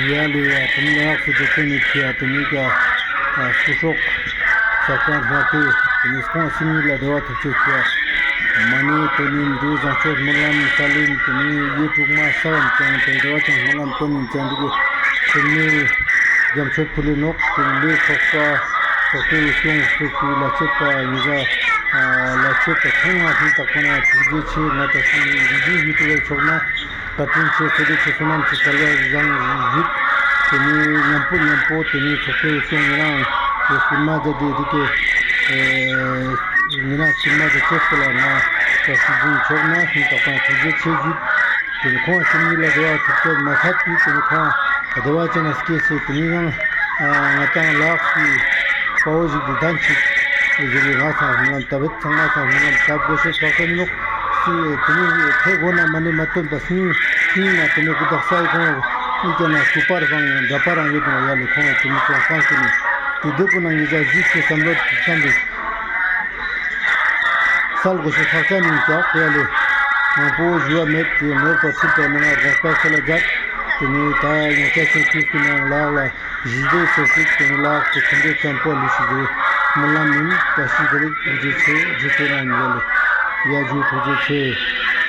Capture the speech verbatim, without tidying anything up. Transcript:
ཡ་ལེ། ཡ་དེ་ནི་ཡག་སུ་ཅོ་ཅོ་ནི་ཁྱེད་དེ་ནི་ག་ཨ་སྐུ་སྲོག་ཤ་ཁང་ཧྲ་ཏེ་དེ་ནི་སྐོང་སིམ་ནི་ལ་བདེ་བ་ཐུགས་རྗེ་ཆེ། མ་ནི་དེ་ནི་འདུ་བཟང་སྤྱོད་སྨོན་ལམ་ས་ལིན་དེ་ནི་ཡེ་དྲུག་མ་ས་བམ་ཅང་དེ་བདེ་བ་ཅང་སྨོན་ལམ་དོན་ཡིན་ཅང་དེ་གི་དེ་ནི་རྒྱ་མཆོད་ཕུལ་ལེ་ནོག། དེ་ནི་ཚོགས་པ་ཚོགས་པའི་འོས་སྐྱོང་ཚོགས་པའི་ལས་བྱེད་པ་ཡིན་ཟ་ལས་བྱེད་པ་ཚང་མ་ཧིང་དག་པ་ན་ཐུགས་རྗེ་ཆེ། ང་ད་སུ་ཡིན་འདི་ཡུ་ཊུབ་ལ་ཚོགས་ན་བཀའ་དྲིན་ཆེ་ཟེར་དེ་ཁྱེད་བསོད་ནམས་ཀྱི་བསྐལ་བ་བཟང་ཡོད། དེ་ནི་མཉམ་པོ་མཉམ་པོ་དེ་ནི་ཚོགས་པའི་སྐྱོང་ཉེ་རང་དེ་སྐུལ་མ་མཛད་དེ་དེ་གི་ཨེ་ཉེ་རང་སྐུལ་མ་མཛད་ཁྱེད་སྐུ་ལ་ང་ད་སྲིད་འཛིན་མཆོག་ན་ཤིང་ཏོག་ཁང་ཐུགས་རྗེ་ཆེ་ཞུས། དེ་ནི་ཁོང་སེམས་ཉིད་ལ་བདེ་བ་ཐུགས་རྗེ་མ་ཚད་པའི་དེ་ནི་ཁོང་བདེ་བ་ཅན་ན་སྐྱེས་སེ་དེ་ནི་ཡང་ང་ཏང་ལགས་སི་དཔའ་བོ་ཞིག་གི་གདན་ཞིག་ཟེར་བའི་ང་ཚང་སྨོན་ལམ་བཏབ་བེད་ཚང་མ་ཚང་སྨོན་ལམ་བཏབ་དགོས་ཤེས་ཆོག་གི་མི་ནོག། སི་དེ་ནི་ཐེ་གོ་ན་མ་ནི་མ་བཏོན་པ་སྙིང་སྙིང་ན་དེ་ནི་ཀུ་དག་ས་ཡི་ཁོང་ཨི་ཅ་ན་སྐུ་པར་བང་ཡང་འདྲ་པར་རང་ཡོད་ནོ་ཡ་ལེ། ཁོང་དེ་ནི་ཁོང་ཁང་ཁེ་ནི་དེ་དུ་ཀུ་ནང་ཡི་ཅ་ཞིག་ཁེ་བསམ་བློ་བསམ་པའི་སལ་དགོས་ཤེས་ཆོག་ཅ་ནི་ཀྱག་ཡ་ལེ། ང་པོ་ཞུ་བ་མེད་དེ་ནོར་པ་ཚུལ་པ་ནང་རོགས་པ་སལ་ལ་མཛད། དེ་ནི་ད་ཡང་ཅ་ཆེན་ཁུ་སྐུ་ནང་ལག་ལ་ཞི་བདེ་སོ་སོ་དེ་ནི་ལག་ཏུ་ཁུན་ཏེ་ཙམ་པོ་ལུས་ཤིག་ཟེར་སྨོན་ལམ་ཡིན། བཀྲ་ཤིས་བདེ་ལེགས། ཐུགས་རྗེ་ཆེ། རྗེ་བཙུན་རྣམ་རྒྱལ་ལ་ཡ་ཇུ་ཐུགས་རྗེ་ཆེ།